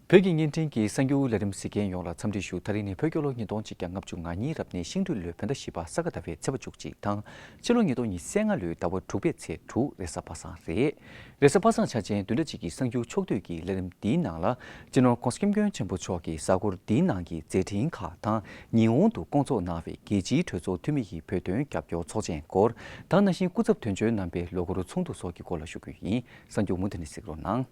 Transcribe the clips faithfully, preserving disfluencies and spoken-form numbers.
བོད་ཀྱི་བརྙན་འཕྲིན་གྱི་གསར་འགྱུར་ལས་རིམ་གཟིགས་མཁན་ཡོངས་ལ་འཚམས་འདྲི་ཞུ། ད་རིང་ནི་བོད་རྒྱལ་ལོ་ཉིས་སྟོང་ཆིག་བརྒྱ་ལྔ་བཅུ་ང་གཉིས་རབ་གནས་ཤིང་སྦྲུལ་ལོའི་བོད་ཟླ་བཞི་པ་ས་ག་ཟླ་བའི་ཚེས་པ་བཅུ་གཅིག་དང་། ཕྱི་ལོ་ཉིས་སྟོང་ཉི་ཤུ་རྩ་ལྔ་ལོའི་ཟླ་བ་དྲུག་པའི་ཚེས་དྲུག་རེས་གཟའ་པ་སངས་རེད། རེས་གཟའ་པ་སངས་འཆར་ཅན་བདུན་ཕྲག་གཅིག་གི་གསར་འགྱུར་ཕྱོགས་བསྡུས་ཀྱི་ལས་རིམ་འདིའི་ནང་ལ། སྤྱི་ནོར་༧གོང་ས་༧སྐྱབས་མགོན་ཆེན་པོ་མཆོག་གིས་གཟའ་འཁོར་འདིའི་ནང་གི་མཛད་འཕྲིན་ཁག་དང་། ཉི་ཧོང་དུ་བསྐོང་ཚོགས་གནང་བའི་རྒྱལ་སྤྱིའི་གྲོས་ཚོགས་འཐུས་མི་ཡི་བོད་དོན་རྒྱབ་སྐྱོར་ཚོགས་ཆེན་སྐོར། ད་ག་ནང་བཞིན་སྐུ་ཚབ་དོན་གཅོད་རྣམ་པའི་ལོ་འཁོར་ཚོགས་འདུ་སོགས་ཀྱི་སྐོར་ལ་ཞུ་རྒྱུ་ཡིན། གསར་འགྱུར་མུ་མཐུད་ནས་གཟིགས་རོགས་གནང་།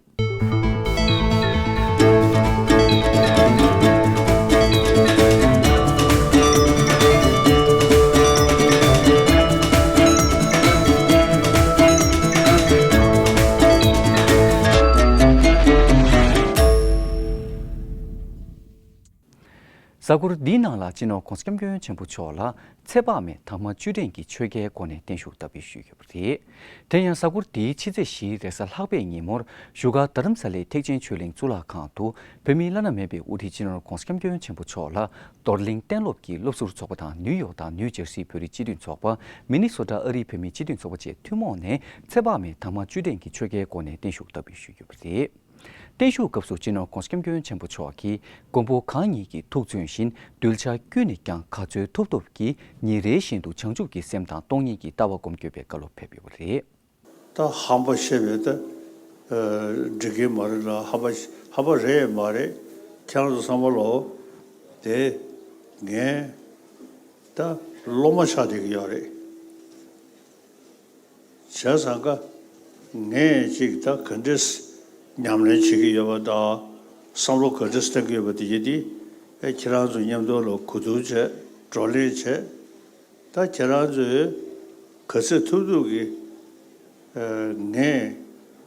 གཟའ་འཁོར་འདིའི་ནང་ལ་སྤྱི་ནོར་༧གོང་ས་༧སྐྱབས་མགོན་ཆེན་པོ་མཆོག་ལ་ཚེ་དཔག་མེད་དྭངས་མ་བཅུད་ལྡན་གྱི་ཆོས་བརྒྱའི་སྒོ་ནས་བརྟན་བཞུགས་བསྟར་འབུལ་ཞུས་ཡོད་པ་རེད། དེ་ཡང་གཟའ་འཁོར་འདིའི་ཕྱི་ཚེས་བཞིའི་རེས་གཟའ་ལྷག་པའི་ཉིན་མོར་བཞུགས་སྒར་རྡ་རམ་ས་ལའི་ཐེག་ཆེན་ཆོས་གླིང་གཙུག་ལག་ཁང་དུ་བོད་མིའི་བླ་ན་མེད་པའི་དབུ་ཁྲིད་སྤྱི་ནོར་༧གོང་ས་༧སྐྱབས་མགོན་ཆེན་པོ་མཆོག་ལ་རྡོར་གླིང་གཏན་སློབ་ཀྱི་སློབ་ཟུར་ཚོགས་པ་དང་ནིའུ་ཡོག་དང་ནིའུ་ཇར་སིའི་བོད་རིགས་སྤྱི་མཐུན་ཚོགས་པ། མི་ནི་སོ་ཊ་ཨ་རིའི་བོད་མིའི་སྤྱི་མཐུན་ཚོགས་པ་བཅས་ཐུན་མོང་ནས་ཚེ་དཔག་མེད་དྭངས་མ་བཅུད་ལྡན་གྱི་ཆོས་བརྒྱའི་སྒོ་ནས་བརྟན་བཞུགས་བསྟར་འབུལ་ཞུས་ཡོད་པ་རེད། བརྟན་བཞུགས་སྐབས་སུ་སྤྱི་ནོར་༧གོང་ས་༧སྐྱབས་མགོན་ཆེན་པོ་མཆོག་གིས་མགོན་པོ་གང་ཉིད་ཀྱིས་ཐུགས་བརྩོན་བཞིན་གདུལ་བྱ་ཀུན་ནས་ཀྱང་ག་ཚོད་ཐུབ་ཐུབ་ཀྱིས་ཉིན་རེ་བཞིན་དུ་བྱང་ཆུབ་ཀྱི་སེམས་དང་སྟོང་ཉིད་ཀྱི་ལྟ་བ་སྒོམ་དགོས་པའི་བཀའ་སློབ་ཕེབས་ཡོད་པ་རེད། ད་ཧམ་པ་བཤད་པས་ད་འགྲིག་གི་མ་རེད་ལ། ཧམ་པ་ཧམ་པ་རེད་མ་རེད། ཁྱེད་རང་ཚོ་བསམ་བློ་དེ་ངས་ད་སློབ་མ་ཆགས་བསྡད་ཀྱི་ཡོད་རེད། བྱས་ཙང་ཀ་ངས་ཅིག་ད་ག་འདྲས་ཉམས་ལེན་བྱེད་ཀྱི་ཡོད་པ་དང་བསམ་བློ་ག་འདྲས་གཏོང་གི་ཡོད་པ་དེ་ཡིན་དེ། ཨེ་ཁྱེད་རང་ཚོ་མཉམ་དུ་ལ་གོ་བསྡུར་བྱས། བགྲོ་གླེང་བྱས། ད་ཁྱེད་རང་ཚོས་ག་ཚོད་ཐུབ་ཐུབ་ཀྱིས་ཨེ་ངས་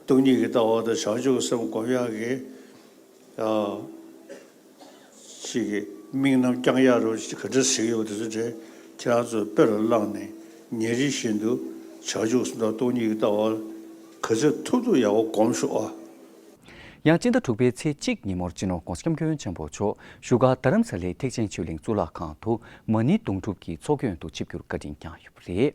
སྟོང་ཉིད་ཀྱི་ལྟ་བ་དང་བྱང་ཆུབ་ཀྱི་སེམས་སྒོམ་ཡག་གི་ཨ། ཅིག་གི་དམིགས་རྣམ་བསྐྱང་ཡག་རུ་ག་འདྲ་ཞིག་ཡོད་དེ་ཚོ་དེ་ཁྱེད་རང་ཚོས་དཔེ་ལ་བླངས་ནས་ཉིན་རེ་བཞིན་དུ་བྱང་ཆུབ་སེམས་དང་སྟོང་ཉིད་ཀྱི་ལྟ་བ་ག་ཚོད་ཐུབ་ཐུབ་ཡག་པོ་སྒོམ་ཤོག་ཨ། ཡང་སྤྱི་ཟླ་དྲུག་པའི་ཚེས་གཅིག་ཉིན་མོར་སྤྱི་ནོར་༧གོང་ས་༧སྐྱབས་མགོན་ཆེན་པོ་མཆོག་བཞུགས་སྒར་རྡ་རམ་ས་ལའི་ཐེག་ཆེན་ཆོས་གླིང་གཙུག་ལག་ཁང་དུ་མ་ཎི་དུང་སྒྲུབ་ཀྱི་ཚོགས་མགོན་དུ་ཆིབས་བསྒྱུར་བཀའ་དྲིན་བསྐྱངས་ཡོད་པ་རེད།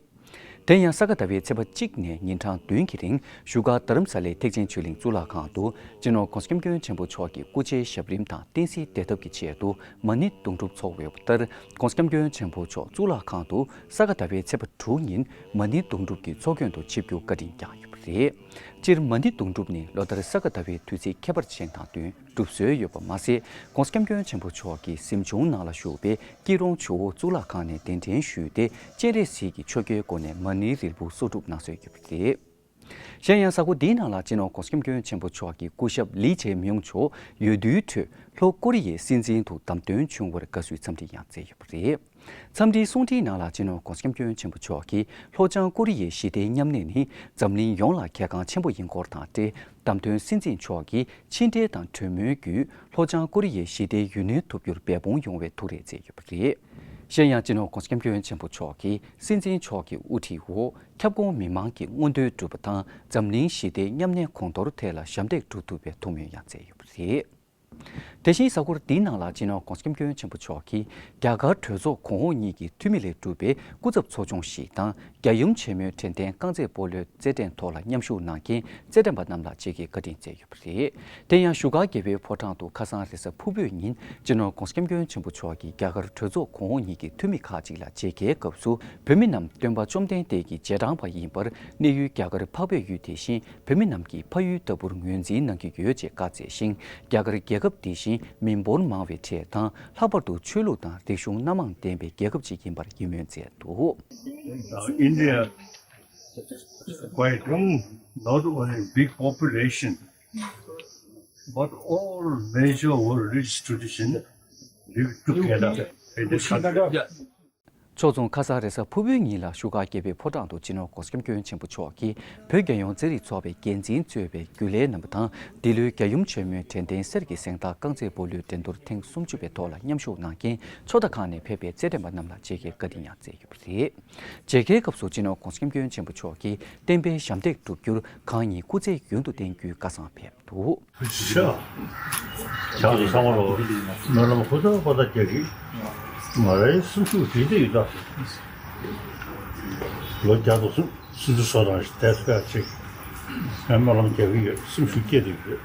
དེ་ཡང་ས་ག་ཟླ་བའི་ཚེས་པ་གཅིག་ནས་ཉིན་གྲངས་བདུན་གྱི་རིང་བཞུགས་སྒར་རྡ་རམ་ས་ལའི་ཐེག་ཆེན་ཆོས་གླིང་གཙུག་ལག་ཁང་དུ་སྤྱི་ནོར་༧གོང་ས་༧སྐྱབས་མགོན་ཆེན་པོ་མཆོག་གི་སྐུ་ཕྱྭའི་ཞབས་རིམ་དང་བསྟན་སྲིད་བདེ་ཐབས་ཀྱི་ཆེད་དུ་མ་ཎི་དུང་སྒྲུབ་ཚོགས་ཡོད་པ་ལྟར། ༸གོང་ས་༸སྐྱབས་མགོན་ཆེན་པོ་མཆོག་གཙུག་ལག་ཁང་དུ་ས་ག་ཟླ་བའི་ཚེས་པ་དྲུག་ཉིན་མ་ཎི་དུང་སྒྲུབ་ཀྱི་ཚོགས་མགོན་དུ་ཆིབས་བསྒྱུར་བཀའ་དྲིན་བསྐྱངས་ཡོད་པ་རེད། སྤྱིར་མ་ཎི་དུང་སྒྲུབ་ནི་ལོ་ལྟར་ས་ག་ཟླ་བའི་དུས་ཚིགས་ཁྱད་པར་ཅན་དང་བསྟུན་སྒྲུབ་སྲོལ་ཡོད་པ་མ་ཟད། ༸གོང་ས་༸སྐྱབས་མགོན་ཆེན་པོ་མཆོག་གི་གཟིམ་ཆུང་ནང་ལ་བཞུགས་པའི་སྐྱིད་གྲོང་ཇོ་བོ་གཙུག་ལག་ཁང་ནས་གདན་འདྲེན་ཞུས་ཏེ་སྤྱན་རས་གཟིགས་ཀྱི་ཆོ་གའི་སྒོ་ནས་མ་ཎིའི་རིལ་བུ་གསོག་སྒྲུབ་གནང་སྲོལ་ཡོད་པ་རེད། གཞན་ཡང་གཟའ་འཁོར་འདིའི་ནང་ལ་སྤྱི་ནོར་༸གོང་ས་༸སྐྱབས་མགོན་ཆེན་པོ་མཆོག་གི་སྐུ་ཞབས་ལི་ཇེ་མིང་མཆོག་འོས་བསྡུའི་ཁྲོད་ལྷོ་ཀོ་རི་ཡའི་སྲིད་འཛིན་དུ་བདམས་ཐོན་བྱུང་བར་དགའ་བསུའི་འཚམས་འདྲི་ཡང་བསྩལ་ཡོད་པ་རེད། འཚམས་འདྲིའི་གསུང་འཕྲིན་ནང་ལ་སྤྱི་ནོར་༸གོང་ས་༸སྐྱབས་མགོན་ཆེན་པོ་མཆོག་གིས་ལྷོ་བྱང་ཀོ་རི་ཡའི་ཞི་བདེའི་མཉམ་གནས་ནི་འཛམ་གླིང་ཡོངས་ལ་གལ་འགངས་ཆེན་པོ་ཡིན་སྐོར་དང་འབྲེལ། བདམས་ཐོན་སྲིད་འཛིན་མཆོག་གིས་ཕྱི་འབྲེལ་དང་གྲོས་མོལ་བརྒྱུད་ལྷོ་བྱང་ཀོ་རི་ཡའི་ཞི་བདེ་ཡུན་གནས་ཐུབ་རྒྱུར་འབད་འབུངས་ཡོང་བའི་ཐུགས་རེ་བསྩལ་ཡོད་པ་རེད། གཞན་ཡང་སྤྱི་ནོར་༸གོང་ས་༸སྐྱབས་མགོན་ཆེན་པོ་མཆོག་གིས་སྲིད་འཛིན་མཆོག་གི་དབུ་ཁྲིད་འོག་ཁྱབ་ཁོངས་མི་མང་གི་མངོན་འདོད་འགྲུབ་པ་དང་འཛམ་གླིང་ཞི་བདེའི་མཉམ་གནས་གོང་མཐོར་ཐད་ལ་ཞབས་འདེགས་སྒྲུབ་ཐུབ་པའི་ཐུགས་སྨོན་ཡང་བསྩལ་ཡོད་པ་རེད། དེ་བཞིན་གཟའ་འཁོར་འདིའི་ནང་ལ་སྤྱི་ནོར་༸གོང་ས་༸སྐྱབས་མགོན་ཆེན་པོ་མཆོག་གིས་རྒྱ་གར་གྲོས་ཚོགས་གོང་འོག་གཉིས་ཀྱི་འཐུས་མི་ལས་གྲུབ་པའི་སྐུ་ཚབ་ཚོགས་ཆུང་ཞིག་དང་རྒྱལ་ཡུམ་ཆེན་མོའི་དྲན་རྟེན་རྐང་རྩེད་སྤོ་ལོའི་རྩེད་འགྲན་ཐོག་ལ་མཉམ་ཞུགས་གནང་མཁན་རྩེད་འགྲན་པ་རྣམས་ལ་མཇལ་ཁའི་བཀའ་དྲིན་བསྩལ་ཡོད་པ་རེད། དེ་ཡང་བཞུགས་སྒར་རྒྱལ་པོའི་ཕོ་བྲང་དུ་ཁ་སང་རེས་གཟའ་ཕུར་བུའི་ཉིན་སྤྱི་ནོར་༸གོང་ས་༸སྐྱབས་མགོན་ཆེན་པོ་མཆོག་གིས་རྒྱ་གར་གྲོས་ཚོགས་གོང་འོག་གཉིས་ཀྱི་འཐུས་མི་ཁག་ཅིག་ལ་མཇལ་ཁའི་སྐབས་སུ་བོད་མི་རྣམས་སྟོན་པ་བཅོམ་ལྡན་འདས་ཀྱི་རྗེས་འབྲང་པ་ཡིན་པར་གནས་ཡུལ་རྒྱ་གར་འཕགས་པའི་ཡུལ་དེ་བཞིན་བོད་མི་རྣམས་ཀྱི་ཕ་ཡུལ་ལྟ་བུར་ངོས་འཛིན་གནང་གི་ཡོད་ཅེས་བཀའ་སྩལ་ཞིང་། རྒྱ་གར་རྒྱལ་ཁབ་འདི་བཞིན་མི་འབོར་མང་བའི་གྲས་དང་ལྷག་པར་དུ་ཆོས་ལུགས་དང་རིག་གཞུང་སྣ་མང་ལྡན་པའི་རྒྱལ་ཁབ་ཅིག་ཡིན་པར་ཡིད་སྨོན་མཛད་འདུག India quite young, not only big population, but all major world religious tradition live together in this country. ཕྱོགས་མཚུངས་ཁ་སང་རེས་གཟའ་ཕུར་བུའི་ཉིན་ལ་བཞུགས་སྒར་རྒྱལ་པོའི་ཕོ་བྲང་དུ་སྤྱི་ནོར་༸གོང་ས་༸སྐྱབས་མགོན་ཆེན་པོ་མཆོག་གིས་བོད་རྒྱལ་ཡོངས་རྩེད་རིགས་ཚོགས་པའི་འགན་འཛིན་གཙོས་པའི་རྒྱུན་ལས་རྣམ་པ་དང་འདི་ལོའི་རྒྱལ་ཡུམ་ཆེན་མོའི་དྲན་རྟེན་གསེར་གྱི་གཟེངས་རྟགས་རྐང་རྩེད་སྤོ་ལོའི་འགྲན་བསྡུར་ཐེངས་སུམ་ཅུ་པའི་ཐོག་ལ་མཉམ་ཞུགས་གནང་མཁན་ཕྱོགས་མཐའ་ཁག་ནས་ཕེབས་པའི་རྩེད་འགྲན་པ་རྣམས་ལ་མཇལ་ཁའི་བཀའ་དྲིན་ཡང་བསྩལ་ཡོད་པ་རེད། མཇལ་ཁའི་སྐབས་སུ་སྤྱི་ནོར་༸གོང་ས་༸སྐྱབས་མགོན་ཆེན་པོ་མཆོག་གིས་བསྟན་པའི་ཞབས་འདེགས་སྒྲུབ་རྒྱུར་གང་ཉིད་སྐུ་ཚེ་རྒྱུན་དུ་བརྟན་རྒྱུའི་བཀའ་བཟང་ཕེབས་འདུག་ཤ། ཆགས་སུ་ཚང་མ་ལོ། སྨོན་ལམ་ཧུར་ཐག་པ་ཐག་རྒྱག་གི། ང་རའི་སེམས་ཤུགས་དེ་འདྲ་ཡོད་ད། ལོ་བརྒྱ་དང་སུམ་སུམ་ཅུ་སོ་གྲངས་ཤིག་བསྡད་ཐུབ་ཡག་ཅིག་ངས་སྨོན་ལམ་རྒྱག་གི་ཡོད། སེམས་ཤུགས་སྐྱེད་དེ་ཡོད།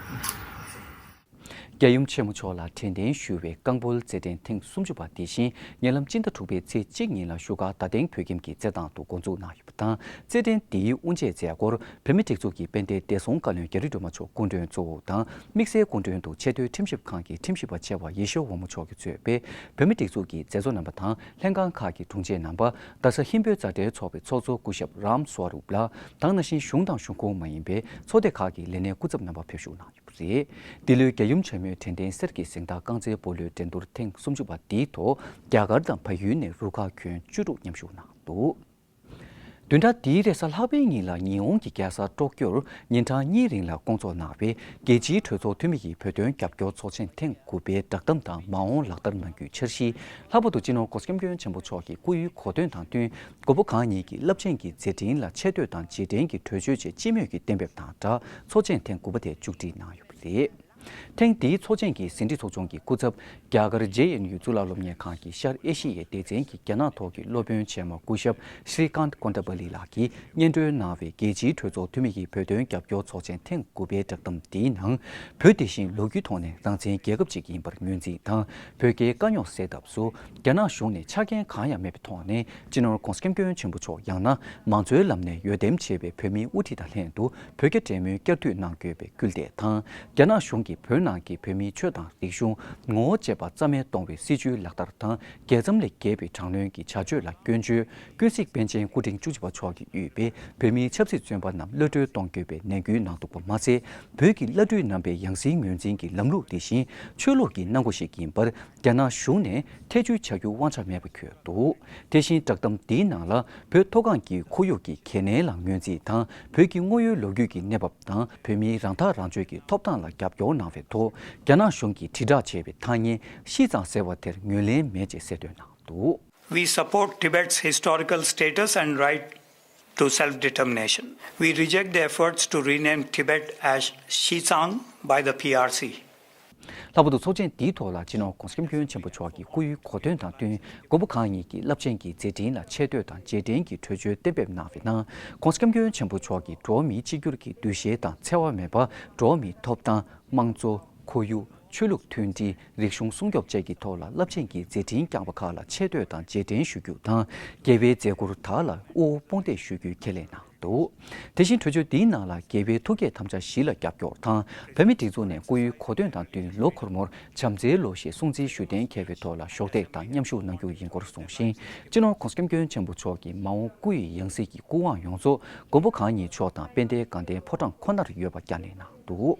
རྒྱལ་ཡུམ་ཆེན་མོ་མཆོག་ལ་དྲན་རྟེན་ཞུ་བའི་རྐང་སྤོལ་རྩེད་འགྲན་ཐེངས་སུམ་ཅུ་པ་དེ་བཞིན་ཉེ་ལམ་སྤྱི་ཟླ་དྲུག་པའི་ཚེས་གཅིག་ཉིན་ལ་བཞུགས་སྒར་རྡ་སྟེང་བོད་ཁྱིམ་གྱི་རྩེད་ཐང་དུ་འགོ་འཛུགས་གནང་ཡོད། དང་། རྩེད་འགྲན་འདིའི་དབུ་འབྱེད་མཛད་སྒོར་བོད་མིའི་སྒྲིག་འཛུགས་ཀྱི་དཔལ་ལྡན་བདེ་སྲུང་བཀའ་བློན་རྒྱ་རི་སྒྲོལ་མ་མཆོག་སྐུ་མགྲོན་གཙོ་བོ་དང་། དམིགས་བསལ་སྐུ་མགྲོན་དུ་ཆེས་མཐོའི་ཁྲིམས་ཞིབ་ཁང་གི་ཁྲིམས་ཞིབ་པ་ཆེ་བ་ཡེ་ཤེས་དབང་མོ་མཆོག་གིས་གཙོས་པའི་བོད་མིའི་སྒྲིག་འཛུགས་ཀྱི་མཛད་གཙོ་རྣམ་པ་དང་། ལྷན་ཁང་ཁག་གི་དྲུང་ཆེ་རྣམ་པ། རྡ་ས་ཧིན་བོད་མཛའ་འབྲེལ་ཚོགས་པའི་ཚོགས་གཙོ་སྐུ་ཞབས་རམ་སྭ་རུབ་ལགས་དང་། ནང་བཞིན་གཞུང་དང་གཞུང་ཁོངས་མ་ཡིན་པའི་ཚོགས་སྡེ་ཁག་གི་ལས་སྣེ་སྐུ་ཚབ་རྣམ་པ་ཕེབས་ཞུགས་གནང་ཡོད་པ་རེད། འདི་ལོའི་རྒྱལ་ཡུམ་ཆེན་མོའི་དྲན་རྟེན་གསེར་གྱི་གཟེངས་རྟགས་རྐང་རྩེད་སྤོ་ལོའི་འགྲན་བསྡུར་ཐེངས་སུམ་ཅུ་པ་འདིའི་ཐོག་རྒྱ་གར་དང་བལ་ཡུལ་ནས་རུ་ཁག་ཁྱོན་བཅུ་དྲུག་མཉམ་ཞུགས་གནང་འདུག་བདུན་ཕྲག་འདིའི་རེས་གཟའ་ལྷག་པའི་ཉིན་ལ་ཉི་ཧོང་གི་རྒྱལ་ས་ཀྲོག་ཀྱོར་ཉིན་གྲངས་གཉིས་རིང་ལ་སྐོང་ཚོགས་གནང་བའི་རྒྱལ་སྤྱིའི་གྲོས་ཚོགས་འཐུས་མི་ཡི་བོད་དོན་རྒྱབ་སྐྱོར་ཚོགས་ཆེན་ཐེངས་དགུ་པའི་བསྒྲགས་གཏམ་དང་མ་འོངས་ལག་བསྟར་གནང་རྒྱུའི་འཆར་གཞི། ལྷག་པར་དུ་སྤྱི་ནོར་གོང་ས་སྐྱབས་མགོན་ཆེན་པོ་མཆོག་གི་སྐུ་ཡུལ་གོ་སྟོན་དང་བསྟུན། མགོན་པོ་གང་ཉིད་ཀྱི་རླབས་ཆེན་གྱི་མཛད་འཕྲིན་ལ་ཆེ་བསྟོད་དང་རྗེས་དྲན་གྱི་གྲོས་ཆོད་ཆེད་སྤྱི་མོས་ཀྱིས་གཏན་འབེབས་དང་སྦྲགས་ཚོགས་ཆེན་ཐེངས་དགུ་པ་དེ་མཇུག་སྒྲིལ་གནང་ཡོད་པ་རེད། ཐེངས་འདིའི་ཚོགས་ཆེན་གྱི་ཟིན་བྲིས་ཚོགས་ཆུང་གི་སྐུ་ཚབ། རྒྱ་གར་ཇེ་ཨེན་ཡུ་གཙུག་ལག་སློབ་གཉེར་ཁང་གི་ཤར་ཨེ་ཤི་ཡའི་སྡེ་ཚན་གྱི་རྒྱ་ནག་ཐོག་གི་སློབ་དཔོན་ཆེན་མོ་སྐུ་ཞབས་ཤྲི་ཀཱནྟ་ཀོན་ཏ་པ་ལི་ལགས་ཀྱིས་སྙན་སྒྲོན་གནང་བའི་རྒྱལ་སྤྱིའི་གྲོས་ཚོགས་འཐུས་མི་ཡི་བོད་དོན་རྒྱབ་སྐྱོར་ཚོགས་ཆེན་ཐེངས་དགུ་པའི་བསྒྲགས་གཏམ་འདིའི་ནང་། བོད་དེ་བཞིན་ལོ་རྒྱུས་ཐོག་ནས་རང་བཙན་རྒྱལ་ཁབ་ཅིག་ཡིན་པར་ངོས་འཛིན་དང་། བོད་རྒྱའི་དཀའ་རྙོག་སེལ་ཐབས་སུ་རྒྱ་ནག་གཞུང་ནས་ཆ་རྐྱེན་གང་ཡང་མེད་པའི་ཐོག་ནས་སྤྱི་ནོར་གོང་ས་སྐྱབས་མགོན་ཆེན་པོ་མཆོག་ཡང་ན་མང་གཙོའི་ལམ་ནས་འོས་འདེམས་བྱས་པའི་བོད་མིའི་དབུ་ཁྲིད་དང་ལྷན་དུ་བོད་རྒྱ་འབྲེལ་མོལ་བསྐྱར་མཐུད་གནང་དགོས་པའི་སྐུལ་འདེད་དང་། རྒྱ་ནག་གཞུང་གིས་བོད་ནང་གི་བོད་མིའི་ཆོས་དང་རིག་གཞུང་། ངོ་བོ་བཅས་པ་རྩ་མེད་གཏོང་བའི་སྲིད་བྱུས་ལག་བསྟར་དང་། རྒྱལ་མཚམས་ལས་བརྒལ་བའི་དྲག་གནོན་གྱི་བྱ་སྤྱོད་ལ་སྐྱོན་བརྗོད། ཀུན་གཟིགས་པཎ་ཆེན་སྐུ་ཕྲེང་བཅུ་གཅིག་པ་མཆོག་གིས་དབུས་པའི་བོད་མིའི་ཆབ་སྲིད་བཙོན་པ་རྣམས་གློད་གྲོལ་གཏོང་དགོས་པའི་ནན་སྐུལ་གནང་འདུག་པ་མ་ཟད། བོད་ཀྱི་བླ་སྤྲུལ་རྣམ་པའི་ཡང་སྲིད་ངོས་འཛིན་གྱི་ལམ་ལུགས་དེ་བཞིན་ཆོས་ལུགས་ཀྱི་གནང་སྒོ་ཞིག་ཡིན་པར་རྒྱ་ནག་གཞུང་ནས་ཐེ་བྱུས་བྱ་རྒྱུ་དབང་ཆ་མེད་པ་འཁོད་འདུག་དེ་བཞིན་བསྒྲགས་གཏམ་འདིའི་ནང་ལ། བོད་མཐོ་སྒང་གི་ཁོར་ཡུག་གི་གལ་གནད་ལ་ངོས་འཛིན་དང་། བོད་ཀྱི་དངོས་ཡོད་ལོ་རྒྱུས་ཀྱི་གནས་བབ་དང་། བོད་མིའི་རང་ཐག་རང་གཅོད་ཀྱི་ཐོབ་ཐང་ལ་རྒྱབ་སྐྱོར་གནང་བའི་ཐོག་རྒྱ་ནག་གཞུང་གིས་དྲིལ་བསྒྲགས་བྱས་པའི་ཐ་སྙད་ཤིས་ཙང་ཟེར་བ་དེར་ངོས་ལེན་མེད་ཅེས་གསལ་སྟོན་གནང་འདུག We support Tibet's historical status and right to self-determination. We reject the efforts to rename Tibet as Xizang by the P R C. ལྷག་པར་དུ་ཚོགས་ཆེན་འདིའི་ཐོག་ལ་སྤྱི་ནོར་གོང་ས་སྐྱབས་མགོན་ཆེན་པོ་མཆོག་གི་སྐུ་ཡུལ་གོ་སྟོན་དང་བསྟུན། མགོན་པོ་གང་ཉིད་ཀྱི་རླབས་ཆེན་གྱི་མཛད་འཕྲིན་ལ་ཆེ་བསྟོད་དང་རྗེས་དྲན་གྱི་གྲོས་ཆོད་གཏན་འབེབས་གནང་བའི་ནང་། གོང་ས་སྐྱབས་མགོན་ཆེན་པོ་མཆོག་གིས་འགྲོ་བ་མིའི་གཅིག་གྱུར་གྱི་འདུ་ཤེས་དང་འཚེ་བ་མེད་པ། འགྲོ་བ་མིའི་ཐོབ་ཐང་། དམངས་གཙོ། ཁོར་ཡུག་ཆོས་ལུགས་མཐུན་སྒྲིལ། རིག་གཞུང་སྲུང་སྐྱོབ་བཅས་ཀྱི་ཐོག་ལ་རླབས་ཆེན་གྱི་མཛད་འཕྲིན་བསྐྱངས་པ་ཁག་ལ་ཆེ་བསྟོད་དང་རྗེས་དྲན་ཞུ་རྒྱུ་དང་། རྒྱལ་བའི་མཛད་ཁུར་དག་ལ་དབུ་འོག་དཔུང་འདེགས་ཞུ་རྒྱུའི་ཁས་ལེན་གནང་འདུག་དེ་བཞིན་གྲོས་ཆོད་འདིའི་ནང་ལ་རྒྱལ་བའི་ཐུགས་བསྐྱེད་དམ་བཅའ་བཞི་ལ་རྒྱབ་སྐྱོར་དང་། བོད་མིའི་སྒྲིག་འཛུགས་ནས་སྐུ་ཡུལ་གོ་སྟོན་དང་བསྟུན་ལོ་འཁོར་མོར་བྱམས་བརྩེའི་ལོ་ཞེས་སྲུང་བརྩིའི་ཞུ་རྟེན་འཁེལ་བའི་ཐོག་ལ་གཞོགས་འདེགས་དང་མཉམ་ཞུགས་གནང་རྒྱུ་ཡིན་སྐོར་གསུངས་ཤིང་། སྤྱི་ནོར་གོང་ས་སྐྱབས་མགོན་ཆེན་པོ་མཆོག་གི་མ་འོངས་སྐུ་ཡི་ཡང་སྲིད་ཀྱི་སྐུ་དབང་ཡོངས་རྫོགས་མགོན་པོ་གང་ཉིད་མཆོག་དང་དཔལ་ལྡན་དགའ་ལྡན་ཕོ་བྲང་ཁོ་ནར་ཡོད་པ་བསྐྱར་ནན་གནང་འདུག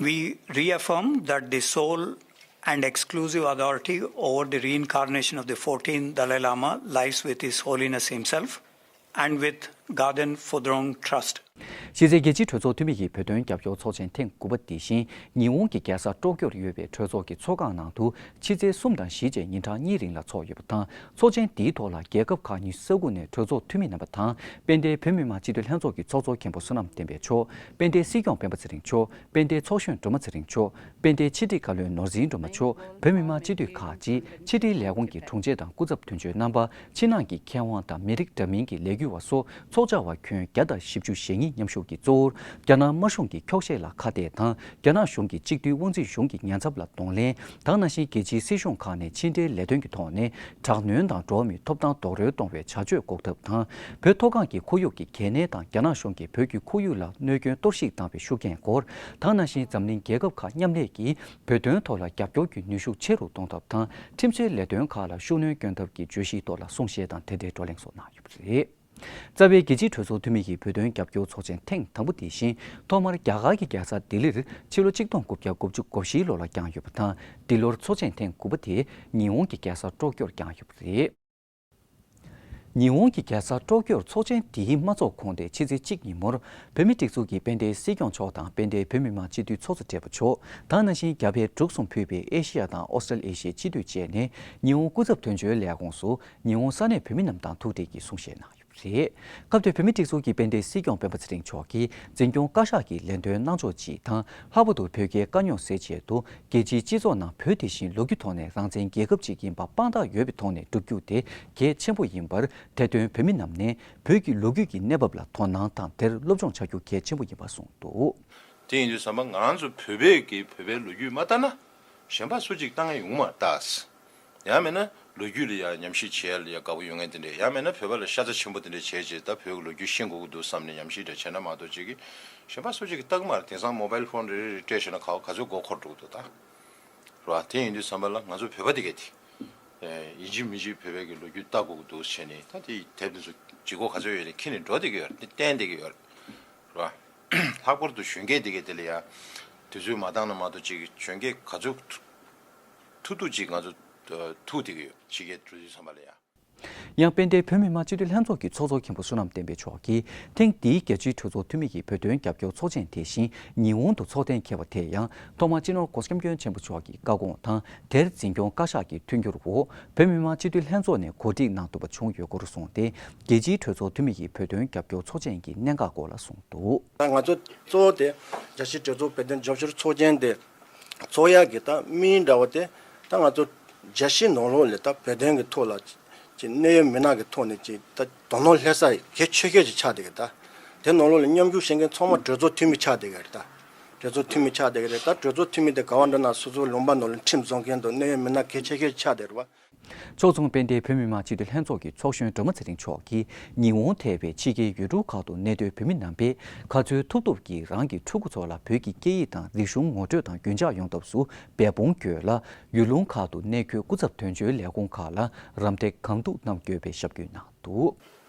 We reaffirm that the sole and exclusive authority over the reincarnation of the fourteenth Dalai Lama lies with His Holiness himself and with Gaden Phudrong Trust. གཞི་རྩའི་རྒྱལ་སྤྱིའི་གྲོས་ཚོགས་འཐུས་མི་ཡི་བོད་དོན་རྒྱབ་སྐྱོར་ཚོགས་ཆེན་ཐེངས་དགུ་པ་འདི་བཞིན་ཉི་ཧོང་གི་རྒྱལ་ས་ཀྲོག་ཀྱོར་ཡོད་པའི་གྲོས་ཚོགས་ཀྱི་ཚོགས་ཁང་ནང་དུ་ཕྱི་ཚེས་གསུམ་དང་བཞི་བཅས་ཉིན་གྲངས་གཉིས་རིང་ལ་ཚོགས་ཡོད་པ་དང་། ཚོགས་ཆེན་འདིའི་ཐོག་ལ་རྒྱལ་ཁབ་ཁག་ཉི་ཤུ་རྩ་དགུ་ནས་གྲོས་ཚོགས་འཐུས་མི་རྣམ་པ་དང་། དཔལ་ལྡན་བོད་མི་མང་སྤྱི་འཐུས་ལྷན་ཚོགས་ཀྱི་ཚོགས་གཙོ་མཁན་པོ་བསོད་ནམས་བསྟན་འཕེལ་མཆོག་དཔལ་ལྡན་སྲིད་སྐྱོང་སྤེན་པ་ཚེ་རིང་མཆོག་དཔལ་ལྡན་ཚོགས་གཞོན་སྒྲོལ་མ་ཚེ་རིང་མཆོག་དཔལ་ལྡན་ཕྱི་དྲིལ་བཀའ་བློན་ནོར་འཛིན་སྒྲོལ་མ་མཆོག་བོད་མི་མང་སྤྱི་འཐུས་ཁག་ཅིག་ཕྱི་དྲིལ་ལས་ཁུངས་ཀྱི་དྲུང་ཆེ་དང་སྐུ་ཚབ་དོན་གཅོད་རྣམ་པ། ཕྱི་ནང་གི་མཁས་དབང་དང་མི་རིགས་འདྲ་མིན་གྱི་ལས་འགུལ་བ་སོགས་ཚོགས་བཅར་བ་ཁྱོན་བརྒྱ་དང་བཞི་བཅུ་ཞེ་གཉིས་མཉམ་ཞུགས་ཀྱིས་གཙོ་བོར་རྒྱ་ནག་དམར་གཞུང་གི་འཁྱོག་བཤད་ལ་ཁ་གཏད་དང་། རྒྱ་ནག་གཞུང་གི་གཅིག་སྡུད་དབང་འཛིན་གཞུང་གི་ཉེན་ཚབས་ལ་གདོང་ལེན་དང་། ནང་བཞིན་རྒྱལ་སྤྱིའི་སྲིད་གཞུང་ཁག་ནས་ཕྱི་འབྲེལ་ལས་དོན་གྱི་ཐོག་ནས་དྲག་གནོན་དང་འགྲོ་བ་མིའི་ཐོབ་ཐང་རྡོག་རོལ་གཏོང་བའི་བྱ་སྤྱོད་འགོག་ཐབས་དང་། བོད་མཐོ་སྒང་གི་ཁོར་ཡུག་གི་གལ་གནད་དང་། རྒྱ་ནག་གཞུང་གིས་བོད་ཀྱི་ཁོར་ཡུག་ལ་གནོད་སྐྱོན་གཏོར་བཤིག་བཏང་བའི་ཤུགས་རྐྱེན་སྐོར་དང་། ནང་བཞིན་འཛམ་གླིང་རྒྱལ་ཁབ་ཁག་མཉམ་ལས་ཀྱིས་བོད་དོན་ཐོག་ལ་རྒྱབ་སྐྱོར་གྱི་ནུས་ཤུགས་ཆེ་རུ་གཏོང་ཐབས་དང་། ཁྲིམས་སྲོལ་ལས་དོན་ཁག་ལ་ཤུགས་སྣོན་སྐྱོན་ཐབས་ཀྱི་བརྗོད་གཞིའི་ཐོག་ལ་གསུང་བཤད་དང་། དེ་འབྲེལ་བགྲོ་གླེང་སོགས་གནང་ཡོད་པ་རེད། རྩ་བའི་རྒྱལ་སྤྱིའི་གྲོས་ཚོགས་འཐུས་མི་ཡི་བོད་དོན་རྒྱབ་སྐྱོར་ཚོགས་ཆེན་ཐེངས་དང་པོ་དེ་བཞིན་ཐོག་མར་རྒྱ་གར་གྱི་རྒྱལ་ས་ལྡི་ལིར་ཕྱི་ལོ་ཆིག་སྟོང་དགུ་བརྒྱ་དགུ་བཅུ་གོ་བཞིའི་ལོ་ལ་བསྐྱངས་ཡོད་པ་དང་། འདི་ལོར་ཚོགས་ཆེན་ཐེངས་དགུ་པ་དེ་ཉི་ཧོང་གི་རྒྱལ་ས་ཀྲོག་ཀྱོར་བསྐྱངས་ཡོད་པ་རེད། ཉི་ཧོང་གི་རྒྱལ་ས་ཀྲོག་ཀྱོར་ཚོགས་ཆེན་དེའི་མ་འཚོགས་གོང་དེ་ཕྱི་ཚེས་གཅིག་ཉིན་མོར་བོད་མིའི་སྒྲིག་འཛུགས་ཀྱི་དཔལ་ལྡན་སྲིད་སྐྱོང་མཆོག་དང་། དཔལ་ལྡན་བོད་མི་མང་སྤྱི་འཐུས་ཚོགས་གཙོ་སྦྲེལ་པོ་མཆོག་དང་། ནང་བཞིན་རྒྱ་བལ་འབྲུག་གསུམ་ཕུད་པའི་ཨེ་ཤི་ཡ་དང་ཨོ་སི་ཀྲལ་ཨེ་ཤི་ཡའི་སྤྱི་འཐུས་བཅས་ནས་ཉི་ཧོང་སྐུ་ཚབ་དོན་གཅོད་ལས་ཁུངས་སུ་ཉི་ཧོང་ས་གནས་བོད་མི་རྣམས་དང་ཐུག་འཕྲད་ཀྱིས་གསུང་བཤད་གནང་ཡོད་པ་རེད། སྐབས་དེར་བོད་མིའི་སྒྲིག་འཛུགས་ཀྱི་དཔལ་ལྡན་སྲིད་སྐྱོང་སྤེན་པ་ཚེ་རིང་མཆོག་གིས་འཛིན་སྐྱོང་བཀའ་ཤག་གི་ལས་དོན་གནང་ཕྱོགས་སྤྱི་དང་། ལྷག་པར་དུ་བོད་རྒྱའི་དཀའ་རྙོག་སེལ་ཆེད་དུ། རྒྱལ་སྤྱིའི་སྤྱི་ཚོགས་ནང་བོད་དེ་བཞིན་ལོ་རྒྱུས་ཐོག་ནས་རང་བཙན་རྒྱལ་ཁབ་ཅིག་ཡིན་པ་དཔང་རྟགས་ཡོད་པའི་ཐོག་ནས་བསྒྲུབ་རྒྱུ་དེ་གལ་ཆེན་པོ་ཡིན་པར། དེ་དོན་བོད་མི་རྣམས་ནས་བོད་ཀྱི་ལོ་རྒྱུས་ཀྱི་གནས་བབ་ལ་དོ་སྣང་དང་། དེར་སློབ་སྦྱོང་བྱ་རྒྱུ་གལ་ཆེན་པོ་ཡིན་པ་གསུངས་འདུག་དེ་ཡིན་དུས་ཙམ་པ་ང་རང་ཚོ་བོད་པའི་གི་བོད་པའི་ལོ་རྒྱུས་མ་ལྟ་ན་གཞན་པ་སུ་གཅིག་ལྟ་མཁན་ཡོང་མ་རེད་ད། ཡང་མིན་ན་ལོ་རྒྱུས་ལ་ཡང་ཉམས་ཞིབ་བྱེད་ཡ་ལ་ཡང་དགའ་པོ་ཡོད་མཁན་དེ་འདྲས། ཡང་མིན་ན་བོད་པ་ལ་ཤ་ཚ་ཆེན་པོ་དེ་འདྲས་བྱས་བྱས་ད་བོད་ཀྱི་ལོ་རྒྱུས་ཤེས་དགོས་ཀྱི་འདུག་བསམ་ནས་ཉམས་ཞིབ་འདྲ་བྱས་ན་མ་གཏོགས་ཅིག་གིས་གཞན་པ་སུ་གཅིག་གིས་ལྟ་གི་མ་རེད། དེང་སང་མོ་བཱའིལ་ཕོན་རེ་རེ་རེ་སྤྲད་བྱས་ན་ག་བ་ག་ཚོད་མགོ་འཁོར་འགྲོ་གི་འདུག་ད། རེད་བ། དེ་ཡིན་དུས་ཙམ་པ་ལ་ང་ཚོ་བོད་པ་དེ་གས་དེ། ཡིན་གཅིག་མིན་གཅིག་བོད་པའི་གི་ལོ་རྒྱུས་ལྟ་དགོས་ཀྱི་འདུག་བྱས་ནས་ད་དེ་དེབ་དེ་ཚོ་ལྗིད་ཁོག་ག་ཚོད་ཡོད་རེད། ཁྱེར་ནས་འགྲོ་བསྡད་ཀྱི་ཡོད་རེད། བསྟན་བསྡད་ཀྱི་ཡོད་རེད། རེད་བ། ལྷག་པར་དུ་གཞོན་སྐྱེས་དེ་གས་དེ་ལ་ཡང་དུས་ཚོད་མ་འདང་ན་མ་གཏོགས་ཅིག་གཞོན་སྐྱེས་ག་ཚོད་ཐུག་ཐུག་ཐུག་ཅིག་ང་ཚོ་ཐུག་བསྡད་ཀྱི་ཡོད། ཕྱི་རྒྱལ་འགྲོ་དུས་ཙམ་པ་ལ་ཡང་། ཡང་དཔལ་ལྡན་བོད་མི་མང་སྤྱི་འཐུས་ལྷན་ཚོགས་ཀྱི་ཚོགས་གཙོ་མཁན་པོ་བསོད་ནམས་བསྟན་འཕེལ་མཆོག་གིས་ཐེངས་འདིའི་རྒྱལ་སྤྱིའི་གྲོས་ཚོགས་འཐུས་མི་ཡི་བོད་དོན་རྒྱབ་སྐྱོར་ཚོགས་ཆེན་དེ་བཞིན་ཉི་ཧོང་དུ་ཚོགས་གཏན་འཁེལ་བ་དེ་ཡང་ཐོག་མར་སྤྱི་ནོར་༧གོང་ས་༧སྐྱབས་མགོན་ཆེན་པོ་མཆོག་གི་བཀའ་དགོངས་དང་དེར་འཛིན་སྐྱོང་བཀའ་ཤག་གི་མཐུན་འགྱུར་འོག་བོད་མི་མང་སྤྱི་འཐུས་ལྷན་ཚོགས་ནས་གོ་སྒྲིག་གནང་ཐུབ་པ་བྱུང་ཡོད་སྐོར་གསུངས་ཏེ། རྒྱལ་སྤྱིའི་གྲོས་ཚོགས་འཐུས་མི་ཡི་བོད་དོན་རྒྱབ་སྐྱོར་ཚོགས་ཆེན་གྱི་གནད་འགག་སྐོར་ལ་གསུངས་འདུག་ང་ཚོ་གཙོ་བོ་དེ་རྒྱལ་སྤྱིའི་གྲོས་ཚོགས་བོད་དོན་རྒྱབ་སྐྱོར་ཚོགས་ཆེན་དེ་ཚོགས་ཡག་གི་ད་དམིགས་ཡུལ་འདྲ་བོ་དེ་ད་ང་ཚོ་རྒྱལ་སྤྱིའི་ནང་ལོགས་ལ་ད་བོད་དོན་གྱི་ཐོག་ལ་ཅིག་གནད་ཡོད་མི་སྣ་གི་ཐོག་ནས་ཅིག་ད་དོ་སྣང་སླེབས་ས་གལ་ཆེ་ཤོས་ཅིག་ཆགས་བསྡད་ཀྱི་ད། དེ་ནང་ལོགས་ལ་མཉམ་ཞུགས་བྱེད་མཁན་ཚང་མ་གྲོས་ཚོགས་འཐུས་མི་ཆགས་བསྡད་ཀྱི་རེད་ད། གྲོས་ཚོགས་འཐུས་མི་ཆགས་བསྡད་ཀྱི་རེད་ད། གྲོས་ཚོགས་འཐུས་མི་དེ་ག་བ་འགྲོ་ན་སོ་སོའི་ལུང་པ་ནང་ལ་ཁྲིམས་བཟོ་མཁན་དང་གནད་ཡོད་མི་སྣ་གལ་ཆེ་ཤོས་ཆགས་བསྡད་རེད་བ། ཕྱོགས་མཚུངས་དཔལ་ལྡན་བོད་མི་མང་སྤྱི་འཐུས་ལྷན་ཚོགས་ཀྱི་ཚོགས་གཞོན་སྒྲོལ་མ་ཚེ་རིང་མཆོག་གིས་ཉི་ཧོང་ཐེ་བའི་ཕྱི་རྒྱལ་ཡུལ་གྲུ་ཁག་ཏུ་གནས་སྡོད་བོད་མི་རྣམ་པས་ག་ཚོད་ཐུབ་ཐུབ་ཀྱིས་རང་གི་ཕྲུ་གུ་ཚོ་ལ་བོད་ཀྱི་སྐད་ཡིག་དང་རིག་གཞུང་ངོ་སྤྲོད་དང་རྒྱུན་འཇགས་ཡོང་ཐབས་སུ་འབད་འབུངས་དགོས་ལ། ཡུལ་ལུང་ཁག་ཏུ་གནས་འཁོད་སྐུ་ཚབ་དོན་གཅོད་ལས་ཁུངས་ཁག་ལ་རམ་འདེགས་གང་ཐུབ་གནང་དགོས་པའི་ཞབས་སྐྱོན་གནང་འདུག་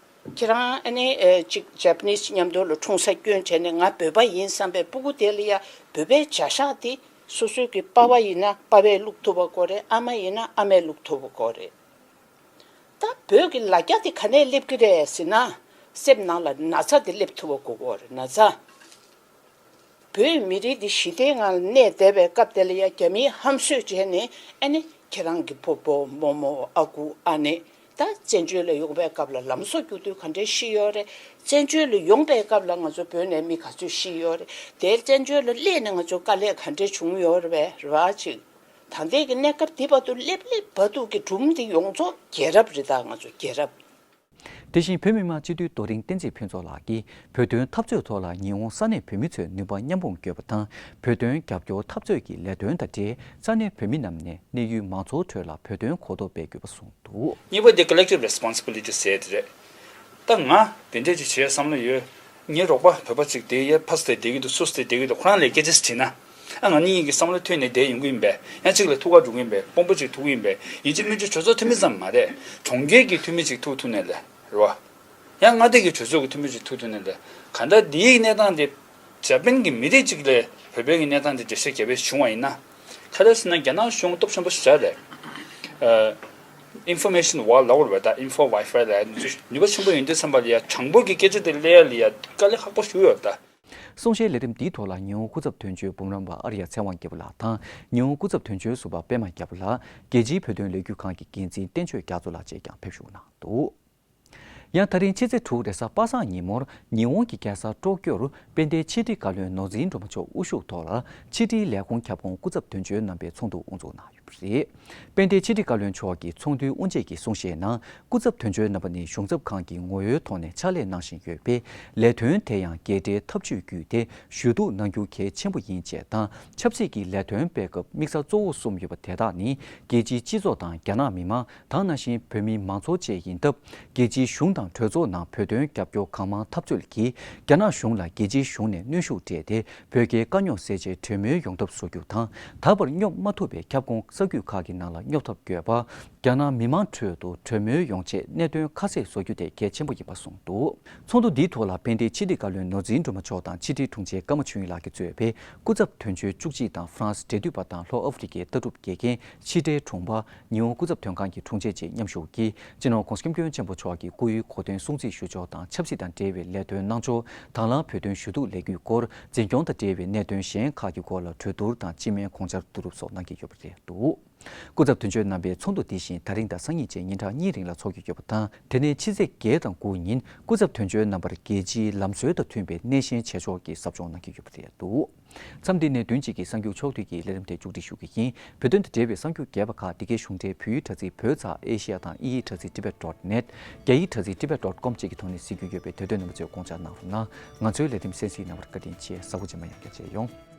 ཁྱེད་རང་ཨ་ནི་ཨེ་ཅིག་ཇ་པ་ནིས་མཉམ་དུ་ལ་འཁྲུངས་ས་སྐྱོན་བྱས་ནས་ང་བོད་པ་ཡིན་བསམ་པའི་སྤུ་གུ་དེ་ལ་ཡ་བོད་པའི་བྱ་གཞག་དེ་སོ་སོའི་གི་པ་ཕ་ཡིན་ན་པ་ཕས་བླུག་ཐུབ་པ་དགོས་རེད། ཨ་མ་ཡིན་ན་ཨ་མས་བླུག་ཐུབ་པ་དགོས་རེད། ད་བོད་ཀྱི་ལ་རྒྱ་དེ་ག་ནས་སླེབས་ཀྱི་རེད་ཟེར་ན་སེམས་ནང་ལ་ན་ཚ་དེ་སླེབས་ཐུབ་པ་དགོས་དགོས་རེད། ན་ཚ། བོད་མི་རིགས་འདི་ཞི་བདེའི་ངང་ལ་གནས་བསྡད་པའི་སྐབས་དེ་ལ་ཡ་རྒྱ་མིས་ཧམ་གསོད་བྱས་ནས་ཨ་ནི་ཁྱེད་རང་གི་ཕོ་བོ་རྨོ་མོ་ཨ་ཁུ་ཨ་ནེ་ད་བཙན་བྱོལ་ལ་ཡོང་པའི་སྐབས་ལ་ལམ་བཟོ་རྒྱུག་དུས་ག་འདྲས་ཤི་ཡོད་རེད། བཙན་བྱོལ་ལ་ཡོང་པའི་སྐབས་ལ་ང་ཚོ་བོད་ནས་མི་ག་ཚོད་ཤི་ཡོད་རེད། དེར་བཙན་བྱོལ་ལ་སླེབས་ནས་ང་ཚོ་དཀའ་ལས་ག་འདྲས་བྱུང་ཡོད་རེད་པས་རེད་བ་ཅིག་ད་ལྟའི་གི་གནས་སྐབས་འདི་བར་དུ་སླེབས་སླེབས་བར་དུ་གི་སྒྲུང་འདི་ཡོངས་རྫོགས་རྒྱལ་རབས་རེད། ད་ང་ཚོ་རྒྱལ་རབས། དེ་བཞིན་བོད་མི་མང་སྤྱི་འཐུས་རྡོ་རིང་བསྟན་འཛིན་ཕུན་ཚོགས་ལགས་ཀྱིས་བོད་དོན་འཐབ་རྩོད་ཐོག་ལ་ཉི་ཧོང་ས་གནས་བོད་མི་ཚོས་ནུས་པ་མཉམ་སྤུངས་དགོས་པ་དང་། བོད་དོན་རྒྱབ་སྐྱོར་འཐབ་རྩོད་ཀྱི་ལས་དོན་དང་འབྲེལ་ས་གནས་བོད་མི་རྣམས་ནས་གནས་ཡུལ་མང་ཚོགས་ཁྲོད་ལ་བོད་དོན་གོ་རྟོགས་སྤེལ་དགོས་པ་གསུངས་འདུག་གཉིས་པ་དེ་collective responsibility ཟེར་དེ་རེད། ད་ང་དེ་འདྲས་ཅིག་བྱེད་བསམ་བློ་ཡོད། ངའི་རོགས་པ་བོད་པ་ཅིག་དེ་ཡར་ཕར་སུ་དེ་བསྡད་ཀྱི་འདུག་སུ་སུ་དེ་བསྡད་ཀྱི་འདུག་ཁོ་རང་ལ་སྐད་ཆ་ཞིག་དྲིས་ན། ཨ་ང་གཉིས་ཀྱི་བསམ་བློ་མཐུན་ནས་བསྡད་ཡོང་གི་ཡིན་པས། ཡང་གཅིག་ལ་ཐུགས་ཁ་འགྲོ་གི་ཡིན་པས། དཔོན་པོ་ཅིག་ཐུག་གི་ཡིན་པས། ཡིན་གཅིག་མིན་གཅིག་གྲོས་ཚོགས་འཐུས་མི་ཙམ་མ་རེད། གྲོང་ཁྱེར་གྱི་འཐུས་མི་ཅིག་ཐུག་ཐུབ་ནས་ལས་རེད་བ། ཡང་མངའ་སྡེ་གི་གྲོས་ཚོགས་ཀྱི་འཐུས་མི་ཅིག་ཐུག་ཐུབ་ནས་ལས། གང་ལྟར་འདིའི་གནས་སྟངས་དེ་འཇར་པན་གྱི་མི་རིགས་ཅིག་ལས་བོད་པའི་གི་གནས་སྟངས་དེ་འགྲེལ་བཤད་རྒྱབ་པ་བྱུང་བ་ཡིན་ན། ག་རེ་ཟེར་ན་རྒྱ་ནག་གཞུང་སྟོབས་ཆེན་པོ་ཞིག་རེད། ཨ། Information War ལབ་དགོས་རེད་པ། ད་Info Warfare ལབ་ནུས་པ་ཆེན་པོ་ཡོང་དུས་ཙམ་པ་ལ་ཡ་གྲངས་འབོར་གྱི་སྐད་ཆ་དེ་སླེབས་ཡ་ལ་ཡ་དཀའ་ལས་ཁག་པོ་ཞིག་ཡོད་རེད་ད། གསུང་བཤད་ལས་རིམ་འདིའི་ཐོག་ལ་ཉི་ཧོང་སྐུ་ཚབ་དོན་གཅོད་འབུམ་རམས་པ་ཨར་ཡ་ཚེ་དབང་རྒྱལ་པོ་ལགས་དང་། ཉི་ཧོང་སྐུ་ཚབ་དོན་གཅོད་ཟུར་པ་པད་མ་རྒྱལ་པོ་ལགས། རྒྱལ་སྤྱིའི་བོད་དོན་ལས་འགུལ་ཁང་གི་འགན་འཛིན་བསྟན་ཆོས་རྒྱ་མཚོ་ལགས་བཅས་ཀྱང་ཕེབས་ཞུགས་གནང་འདུག་ཡང་ད་རིང་ཕྱི་ཚེས་དྲུག་རེས་གཟའ་པ་སངས་ཉིན་མོར་ཉི་ཧོང་གི་རྒྱལ་ས་ཀྲོ་ཀྱོར་དཔལ་ལྡན་ཕྱི་དྲིལ་བཀའ་བློན་ནོར་འཛིན་སྒྲོལ་མ་མཆོག་དབུ་བཞུགས་ཐོག་ལ་ཕྱི་དྲིལ་ལས་ཁུངས་ཁྱབ་ཁོངས་སྐུ་ཚབ་དོན་གཅོད་རྣམ་པའི་ཚོགས་འདུ་དབུ་འཛུགས་གནང་ཡོད་པ་རེད། དཔལ་ལྡན་ཕྱི་དྲིལ་བཀའ་བློན་མཆོག་གིས་ཚོགས་འདུའི་དབུ་འབྱེད་ཀྱི་གསུང་བཤད་ནང་སྐུ་ཚབ་དོན་གཅོད་རྣམ་པ་ནི་གཞུང་ཚབ་ཁང་གི་ངོ་བོའི་ཐོག་ནས་ཕྱག་ལས་གནང་བཞིན་ཡོད་པས། ལས་དོན་དེ་ཡང་རྒྱལ་སྤྲའི་ཐབས་ཇུས་བརྒྱུད་དེ་ཞུ་གཏུག་གནང་རྒྱུ་གལ་ཆེན་པོ་ཡིན་ཅེས་དང་། ཆབ་སྲིད་ཀྱི་ལས་དོན་སྤེལ་སྐབས་དམིགས་ས་གཙོ་བོ་གསུམ་ཡོད་པ་དེ་དག་ནི། རྒྱལ་སྤྱིའི་སྤྱི་ཚོགས་དང་རྒྱ་ནག་མི་མང་། ད་ག་ནང་བཞིན་བོད་མིའི་མང་ཚོགས་བཅས་ཡིན་སྟབས། རྒྱལ་སྤྱིའི་གཞུང་དང་གྲོས་ཚོགས་ནང་བོད་དོན་རྒྱབ་སྐྱོར་གང་མང་འཐབ་རྩོད་ཀྱིས། རྒྱ་ནག་གཞུང་ལ་རྒྱལ་སྤྱིའི་གཞུང་ནས་གནོན་ཤུགས་སྤྲད་དེ། བོད་རྒྱའི་དཀའ་རྙོག་སེལ་ཆེད་གྲོས་མོལ་ཡོང་ཐབས་བཟོ་རྒྱུ་དང་། ད་བར་སྙོབ་མ་ཐུབ་པའི་ཁྱབ་ཁོངས་ས་ཁུལ་ཁག་གི་ནང་ལ་སྙོབ་ཐབས་དགོས་པ། རྒྱ་ནག་མི་མང་ཁྲོད་དུ་གྲོས་མོལ་ཡོང་ཆེད་གནད་དོན་ཁ་གསལ་བཟོ་རྒྱུ་དེ་གལ་ཆེན་པོ་ཡིན་པ་གསུངས་འདུག་ཚོགས་འདུ་འདིའི་ཐོག་ལ་དཔལ་ལྡན་ཕྱི་དྲིལ་བཀའ་བློན་ནོར་འཛིན་སྒྲོལ་མ་མཆོག་དང་ཕྱི་དྲིལ་དྲུང་ཆེ་ཀརྨ་ཆོས་དབྱིངས་ལགས་ཀྱིས་གཙོས་པའི་སྐུ་ཚབ་དོན་གཅོད་བཅུ་གཅིག་དང་ཧྥ་རན་སི་འབྲེལ་མཐུད་པ་དང་ལྷོ་ཨ་ཧྥེ་རི་ཁའི་ལྟ་གྲུབ་དགེ་རྒན་ཕྱི་དྲིལ་དྲུང་པ། ཉི་ཧོང་སྐུ་ཚབ་དོན་ཁང་གི་དྲུང་ཆེ་བཅས་མཉམ་ཞུགས་ཀྱིས། སྤྱི་ནོར་༧གོང་ས་༧སྐྱབས་མགོན་ཆེན་པོ་མཆོག་གི་སྐུ་ཡོན་གོ་སྟོན་སྲུང་བརྩི་ཞུ་ཕྱོགས་དང་ཆབ་སྲིད་དང་འབྲེལ་བའི་ལས་དོན་གནང་ཕྱོགས། དང་བླངས་བོད་དོན་ཞུ་གཏུག་ལས་འགུལ་སྐོར། འཛིན་སྐྱོང་དང་འབྲེལ་བའི་གནད་དོན་གཞན་ཁག་གི་སྐོར་ལ་གྲོས་བསྡུར་དང་སྤྱི་སྨན་དགོངས་འཆར་བསྡུ་རུབ་སོགས་གནང་གི་ཡོད་པ་རེད་འདུག་སྐུ་ཚབ་དོན་གཅོད་རྣམ་པའི་ཚོགས་འདུ་འདི་བཞིན་ད་རིང་དང་སང་ཉིན་བཅས་ཉིན་གྲངས་གཉིས་རིང་ལ་འཚོགས་ཀྱི་ཡོད་པ་དང་། དེ་ནས་ཕྱི་ཚེས་བརྒྱད་དང་དགུ་ཉིན་སྐུ་ཚབ་དོན་གཅོད་རྣམ་པར་རྒྱལ་སྤྱིའི་ལམ་སྲོལ་དང་མཐུན་པའི་སྣེ་ཤན་བྱེད་ཕྱོགས་ཀྱི་ཟབ་སྦྱོང་གནང་གི་ཡོད་པ་རེད་འདུག་མཚམས་འདི་ནས་བདུན་གཅིག་གི་གསར་འགྱུར་ཕྱོགས་བསྡུས་ཀྱི་ལས་རིམ་དེ་མཇུག་སྒྲིལ་ཞུ་གི་ཡིན། བོད་དོན་དང་འབྲེལ་བའི་གསར་འགྱུར་རྒྱས་པ་ཁག་འདི་གའི་གཞུང་འབྲེལ་བོད་ཡིག་དྲ་ཚིགས་བོད་ཚགས་ཨེ་ཤི་ཡ་དང་དབྱིན་ཡིག་དྲ་ཚིགས་tibet dot net། རྒྱ་ཡིག་དྲ་ཚིགས་tibet dot com་བཅས་ཀྱི་ཐོག་ནས་གཟིགས་རྒྱུ་ཡོད་པས་དེ་དོན་རྣམ་པ་ཚོས་དགོངས་འཇགས་གནང་རོགས་གནང་། ང་ཚོའི་ལས་རིམ་གསན་གཟིགས་གནང་བར་བཀའ་དྲིན་ཆེ། གཟའ་འཁོར་རྗེས་མ་ཡང་བསྐྱར་མཇལ་ཡོང་།